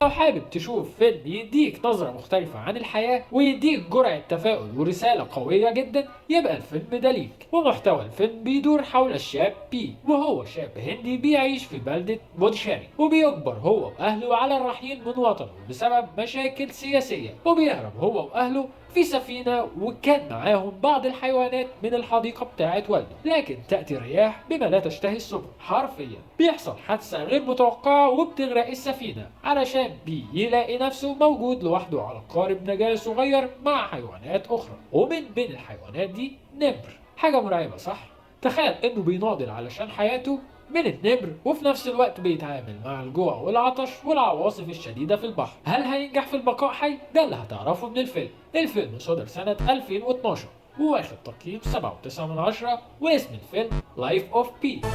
لو حابب تشوف فيلم يديك نظرة مختلفة عن الحياة ويديك جرعة تفاؤل ورسالة قوية جدا، يبقى الفيلم ده ليك. ومحتوى الفيلم بيدور حول الشاب بي، وهو شاب هندي بيعيش في بلدة بودشاري، وبيجبر هو وأهله على الرحيل من وطنه بسبب مشاكل سياسية، وبيهرب هو وأهله في سفينة، وكان معاهم بعض الحيوانات من الحديقة بتاعت والده. لكن تأتي الرياح بما لا تشتهي السفن، حرفيا بيحصل حادثة غير متوقعة وبتغرق السفينة، علشان بي يلاقي نفسه موجود لوحده على قارب نجاة صغير مع حيوانات أخرى، ومن بين الحيوانات دي نمر. حاجة مرعبة صح؟ تخيل انه بيناضل علشان حياته من النمر، وفي نفس الوقت بيتعامل مع الجوع والعطش والعواصف الشديدة في البحر. هل هينجح في البقاء حي؟ ده اللي هتعرفه من الفيلم. الفيلم صدر سنة 2012 وواخد تقييم 7.9 من 10، واسم الفيلم Life of Pi.